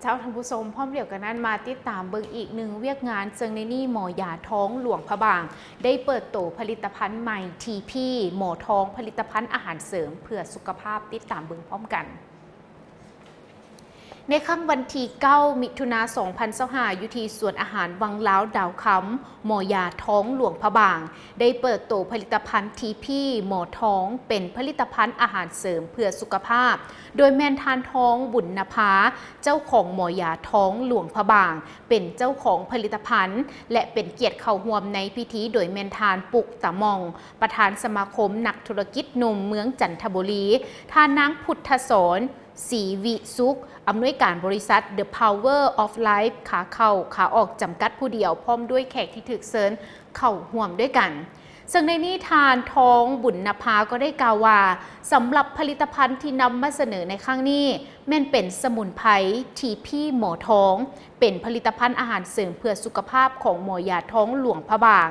ເຈົ້າ ທ່ານຜູ້ຊົມ, ພ້ອມດຽວກັນນັ້ນ ມາຕິດຕາມເບິ່ງອີກໜຶ່ງວຽກງານ, ເຊິ່ງໃນນີ້ໝໍຢາທອງຫຼວງພະບາງ ໄດ້ເປີດໂຕຜະລິດຕະພັນໃໝ່ ທີພີ ໝໍທອງ ຜະລິດຕະພັນອາຫານເສີມເພື່ອສຸຂະພາບ. ຕິດຕາມເບິ່ງພ້ອມກັນ. ໃນຄ່ຳວັນທີເກົ້າ ມິຖຸນາ ສອງພັນຊາວຫ້າ ຢູ່ທີ່ສວນອາຫານວັງລາວດາວຄຳ, ໝໍຢາທອງຫຼວງພະບາງ ໄດ້ເປີດໂຕຜະລິດຕະພັນ ທີພີ ໝໍທອງ ເປັນຜະລິດຕະພັນອາຫານເສີມເພື່ອສຸຂະພາບ, ໂດຍແມ່ນທ່ານ ທອງ ບຸນນະພາ ເຈົ້າຂອງໝໍຢາທອງຫຼວງພະບາງ ເປັນເຈົ້າຂອງຜະລິດຕະພັນ ແລະ ເປັນກຽດເຂົ້າຮ່ວມໃນພິທີ ໂດຍແມ່ນທ່ານ ປຸກ ຕາມອງ ປະທານສະມາຄົມນັກທຸລະກິດໜຸ່ມເມືອງຈັນທະບູລີ, ທ່ານ ນາງ ພຸດທະສອນ ສີວິສຸກ ອຳນວຍການບໍລິສັດ The Power of Life ຂາເຂົ້າຂາອອກ ຈຳກັດຜູ້ດຽວ, ພ້ອມດ້ວຍແຂກທີ່ຖືກເຊີນເຂົ້າຮ່ວມດ້ວຍກັນ. ເຊິ່ງໃນນີ້ທ່ານ ທອງ ບຸນນະພາ ກໍໄດ້ກ່າວວ່າ, ສຳລັບຜະລິດຕະພັນທີ່ນຳມາສະເໜີໃນຄັ້ງນີ້ ແມ່ນເປັນສະໝຸນໄພ ທີພີ ໝໍທອງ, ເປັນຜະລິດຕະພັນອາຫານເສີມເພື່ອສຸຂະພາບຂອງໝໍຢາທອງຫຼວງພະບາງ,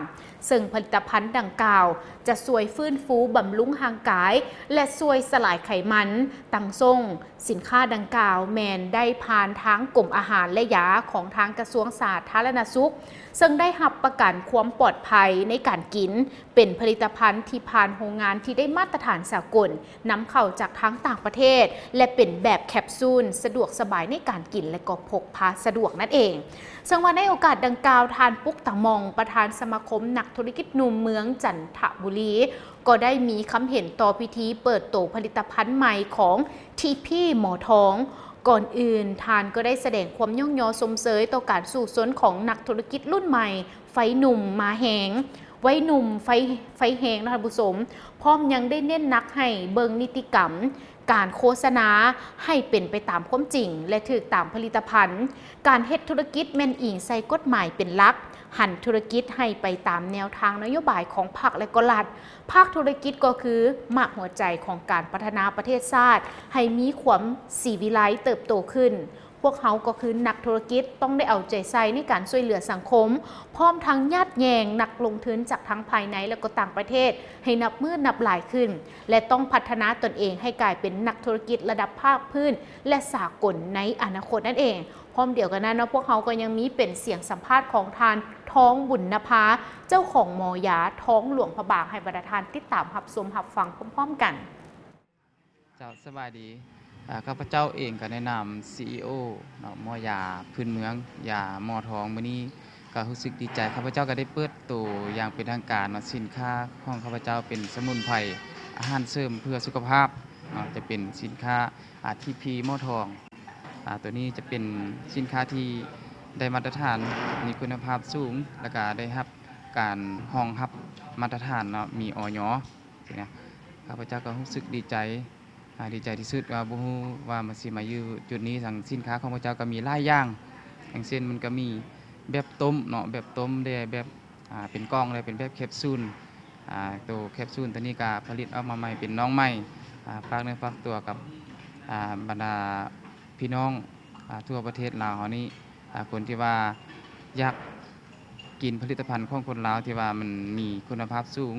ເຊິ່ງຜະລິດຕະພັນດັ່ງກ່າວຈະຊ່ວຍຟື້ນຟູບຳລຸງຮ່າງກາຍ ແລະ ຊ່ວຍສະຫຼາຍໄຂມັນ, ຕັ້ງຊົງ. ສິນຄ້າດັ່ງກ່າວແມ່ນໄດ້ຜ່ານທາງກົມອາຫານ ແລະ ຢາຂອງທາງກະຊວງສາທາລະນະສຸກ, ເຊິ່ງໄດ້ຮັບປະກັນຄວາມປອດໄພໃນການກິນ, ເປັນຜະລິດຕະພັນທີ່ຜ່ານໂຮງງານທີ່ໄດ້ມາດຕະຖານສາກົນ, ນຳເຂົ້າຈາກທາງຕ່າງປະເທດ ແລະ ເປັນແບບແຄບຊູນ, ສະດວກສະບາຍໃນການກິນ ແລະ ກໍພົກພາສະດວກນັ້ນເອງ. ເຊິ່ງວ່າໃນໂອກາດດັ່ງກ່າວ, ທ່ານ ປຸກ ຕາມອງ ປະທານສະມາຄົມນັກທຸລະກິດໜຸ່ມເມືອງຈັນທະບູລີ ກໍໄດ້ມີຄຳເຫັນຕໍ່ພິທີເປີດໂຕຜະລິດຕະພັນໃໝ່ຂອງ ທີພີ ໝໍທອງ. ກ່ອນອື່ນ, ທ່ານກໍໄດ້ສະແດງຄວາມຍ້ອງຍໍຊົມເຊີຍຕໍ່ການສູ້ຊົນຂອງນັກທຸລະກິດລຸ້ນໃໝ່, ໄຟໜຸ່ມມາແຮງ, ໄວໜຸ່ມໄຟ ໄຟແຮງເນາະທ່ານຜູ້ຊົມ, ພ້ອມຍັງໄດ້ເນັ້ນໜັກໃຫ້ເບິ່ງນິຕິກຳການໂຄສະນາໃຫ້ເປັນໄປຕາມຄວາມຈິງ ແລະ ຖືກຕາມຜະລິດຕະພັນ. ການເຮັດທຸລະກິດແມ່ນອີງໃສ່ກົດໝາຍເປັນຫຼັກ, ຫັນທຸລະກິດໃຫ້ໄປຕາມແນວທາງນະໂຍບາຍຂອງພັກ ແລະ ກໍລັດ. ພາກທຸລະກິດກໍຄືໝາກຫົວໃຈຂອງການພັດທະນາປະເທດຊາດໃຫ້ມີຄວາມສີວິໄລເຕີບໂຕຂຶ້ນ. ພວກເຮົາກໍຄືນັກທຸລະກິດ ຕ້ອງໄດ້ເອົາໃຈໃສ່ໃນການຊ່ວຍເຫຼືອສັງຄົມ, ພ້ອມທັງຍາດແຍ່ງນັກລົງທຶນຈາກທັງພາຍໃນ ແລະ ກໍຕ່າງປະເທດໃຫ້ນັບມື້ນັບຫຼາຍຂຶ້ນ ແລະ ຕ້ອງພັດທະນາຕົນເອງໃຫ້ກາຍເປັນນັກທຸລະກິດລະດັບພາກພື້ນ ແລະ ສາກົນໃນອະນາຄົດນັ້ນເອງ. ພ້ອມດຽວກັນນັ້ນເນາະ, ພວກເຮົາກໍຍັງມີເປັນສຽງສຳພາດຂອງທ່ານ ທອງ ບຸນນະພາ ເຈົ້າຂອງໝໍຢາທອງຫຼວງພະບາງ ໃຫ້ບັນດາທ່ານຕິດຕາມຮັບຊົມຮັບຟັງພ້ອມໆກັນ. ເຈົ້າ ສະບາຍດີ. ອາ ຂ້າພະເຈົ້າເອງກໍໃນນາມ ຊີອີໂອ ເນາະ ໝໍຢາພື້ນເມືອງ ຢາໝໍທອງ. ມື້ນີ້ກໍຮູ້ສຶກດີໃຈ, ຂ້າພະເຈົ້າກໍໄດ້ເປີດໂຕຢ່າງເປັນທາງການເນາະ, ສິນຄ້າຂອງຂ້າພະເຈົ້າເປັນສະໝຸນໄພອາຫານເສີມເພື່ອສຸຂະພາບເນາະ, ຈະເປັນສິນຄ້າ ອາ ທີພີ ໝໍທອງ. ອາ ໂຕນີ້ຈະເປັນສິນຄ້າທີ່ໄດ້ມາດຕະຖານ ມີຄຸນນະພາບສູງ ແລ້ວກະໄດ້ຮັບການຮອງຮັບມາດຕະຖານເນາະ, ມີ ອຢ ຊີ້ນະ. ຂ້າພະເຈົ້າກໍຮູ້ສຶກດີໃຈ ອາ ດີໃຈທີ່ສຸດວ່າ ບໍ່ຮູ້ວ່າມັນຊິມາຢູ່ຈຸດນີ້. ທາງສິນຄ້າຂອງພວກເຈົ້າກໍມີຫຼາຍຢ່າງ, ຢ່າງເຊັ່ນ ມັນກໍມີແບບຕົ້ມເນາະ, ແບບຕົ້ມແດ່, ແບບ ອາ ເປັນກ່ອງແດ່, ເປັນແບບແຄບຊູນ. ອາ ໂຕແຄບຊູນໂຕນີ້ກໍຜະລິດອອກມາໃໝ່ເປັນນ້ອງໃໝ່. ອາ ຝາກເນື້ອຝາກຕົວກັບ ອາ ບັນດາພີ່ນ້ອງ ອາ ທົ່ວປະເທດລາວເຮົານີ້, ອາ ຄົນທີ່ວ່າຢາກກິນຜະລິດຕະພັນຂອງຄົນລາວທີ່ວ່າມັນມີຄຸນນະພາບສູງ,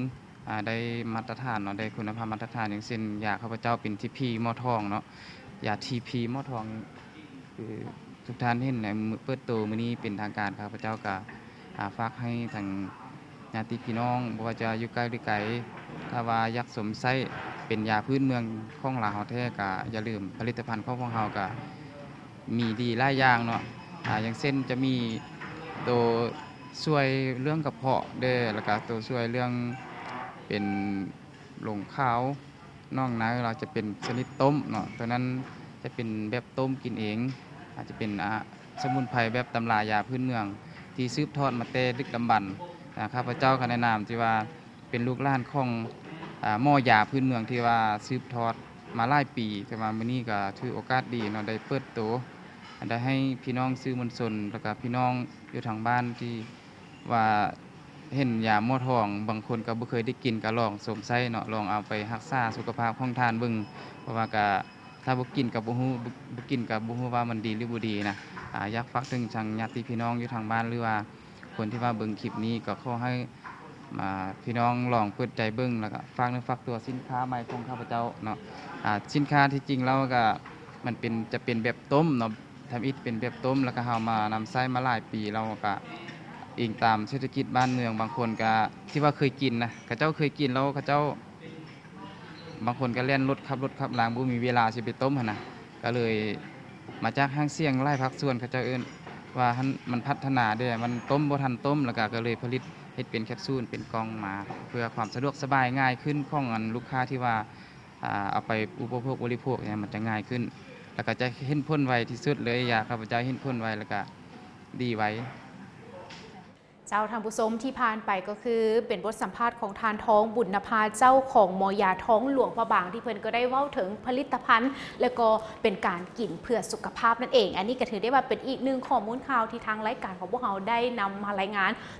ອາ ໄດ້ມາດຕະຖານເນາະ, ໄດ້ຄຸນນະພາບມາດຕະຖານ, ຢ່າງເຊັ່ນ ຢາຂ້າພະເຈົ້າເປັນ ທີພີ ໝໍທອງເນາະ, ຢາ ທີພີ ໝໍທອງ ຄືທຸກທ່ານເຫັນໃນມື້ເປີດໂຕມື້ນີ້ເປັນທາງການ, ຂ້າພະເຈົ້າກະ ອາ ຝາກໃຫ້ທາງຍາດຕິພີ່ນ້ອງ ບໍ່ວ່າຈະຢູ່ໃກ້ຫຼືໄກ, ຖ້າວ່າຢາກຊົມໃຊ້ເປັນຢາພື້ນເມືອງຂອງລາວເຮົາແທ້, ກະຢ່າລືມຜະລິດຕະພັນຂອງພວກເຮົາກະມີດີຫຼາຍຢ່າງເນາະ. ອາ ຢ່າງເຊັ່ນ ຈະມີໂຕຊ່ວຍເລື່ອງກະເພາະເດີ, ແລ້ວກະໂຕຊ່ວຍເລື່ອງເປັນ ລົງຂາວ ໜອງໃນ ລາວຈະເປັນຊະນິດຕົ້ມເນາະ, ໂຕນັ້ນຈະເປັນແບບຕົ້ມກິນເອງ, ອາດຈະເປັນ ອາ ສະໝຸນໄພແບບຕຳລາຢາພື້ນເມືອງທີ່ສືບທອດມາແຕ່ດຶກດຳບັນ. ອາ ຂ້າພະເຈົ້າກໍໃນນາມທີ່ວ່າເປັນລູກຫຼານຂອງ ອາ ໝໍຢາພື້ນເມືອງທີ່ວ່າສືບທອດມາຫຼາຍປີ, ແຕ່ວ່າມື້ນີ້ກໍຖືໂອກາດດີເນາະ ໄດ້ເປີດໂຕ, ໄດ້ໃຫ້ພີ່ນ້ອງສື່ມວນຊົນ ແລ້ວກໍພີ່ນ້ອງຢູ່ທາງບ້ານທີ່ ວ່າເຫັນຢາໝໍທອງ ບາງຄົນກໍບໍ່ເຄີຍໄດ້ກິນ ກໍລອງຊົມໃຊ້ເນາະ, ລອງເອົາໄປຮັກສາສຸຂະພາບຂອງທ່ານເບິ່ງ, ເພາະວ່າກະ ຖ້າບໍ່ກິນກໍບໍ່ຮູ້, ບໍ່ ບໍ່ກິນກໍບໍ່ຮູ້ວ່າມັນດີຫຼືບໍ່ດີນະ. ອາ ຢາກຝາກເຖິງທາງຍາດຕິພີ່ນ້ອງຢູ່ທາງບ້ານ ຫຼືວ່າຄົນທີ່ວ່າເບິ່ງຄລິບນີ້ ກໍຂໍໃຫ້ ອາ ພີ່ນ້ອງລອງເປີດໃຈເບິ່ງ ແລ້ວກໍຝາກເນື້ອຝາກຕົວສິນຄ້າໃໝ່ຂອງຂ້າພະເຈົ້າເນາະ. ອາ ສິນຄ້າທີ່ຈິງແລ້ວກໍມັນເປັນ ຈະເປັນແບບຕົ້ມເນາະ, ທຳອິດເປັນແບບຕົ້ມ ແລ້ວກໍເຮົາມານຳໃຊ້ມາຫຼາຍປີແລ້ວ ກໍອີງຕາມເສດຖະກິດບ້ານເມືອງ. ບາງຄົນກໍທີ່ວ່າເຄີຍກິນນະ ເຂົາເຈົ້າເຄີຍກິນແລ້ວ ເຂົາເຈົ້າ ບາງຄົນກໍແລ່ນລົດ ຂັບລົດຂັບລາງ ບໍ່ມີເວລາຊິໄປຕົ້ມຫັ້ນນະ. ກໍເລີຍມາຈາກຫາງສຽງຫຼາຍພາກສ່ວນ ເຂົາເຈົ້າເອີ້ນວ່າຫັ້ນ ມັນພັດທະນາເດ້ ມັນຕົ້ມບໍ່ທັນຕົ້ມ ແລ້ວກໍ ກໍເລີຍຜະລິດເຮັດເປັນແຄບຊູນ ເປັນກ່ອງມາ ເພື່ອຄວາມສະດວກສະບາຍ ງ່າຍຂຶ້ນຂອງອັນລູກຄ້າທີ່ວ່າ ອ່າ ເອົາໄປອຸປະໂພກບໍລິໂພກເນຍ ມັນຈະງ່າຍຂຶ້ນ ແລ້ວກໍຈະເຫັນຜົນໄວທີ່ສຸດເລີຍ. ຢາຂ້າພະເຈົ້າເຫັນຜົນໄວ ແລ້ວກໍດີໄວ. ເຈົ້າ ທ່ານຜູ້ຊົມ ທີ່ຜ່ານໄປກໍຄືເປັນບົດສຳພາດຂອງທ່ານ ທອງ ບຸນນະພາ ເຈົ້າຂອງໝໍຢາທອງຫຼວງພະບາງ ທີ່ເພິ່ນກໍໄດ້ເວົ້າເຖິງຜະລິດຕະພັນ ແລະກໍເປັນການກິນເພື່ອສຸຂະພາບນັ້ນເອງ. ອັນນີ້ກໍຖືໄດ້ວ່າເປັນອີກໜຶ່ງຂໍ້ມູນຂ່າວທີ່ທາງລາຍການຂອງພວກເຮົາໄດ້ນຳມາລາຍງານ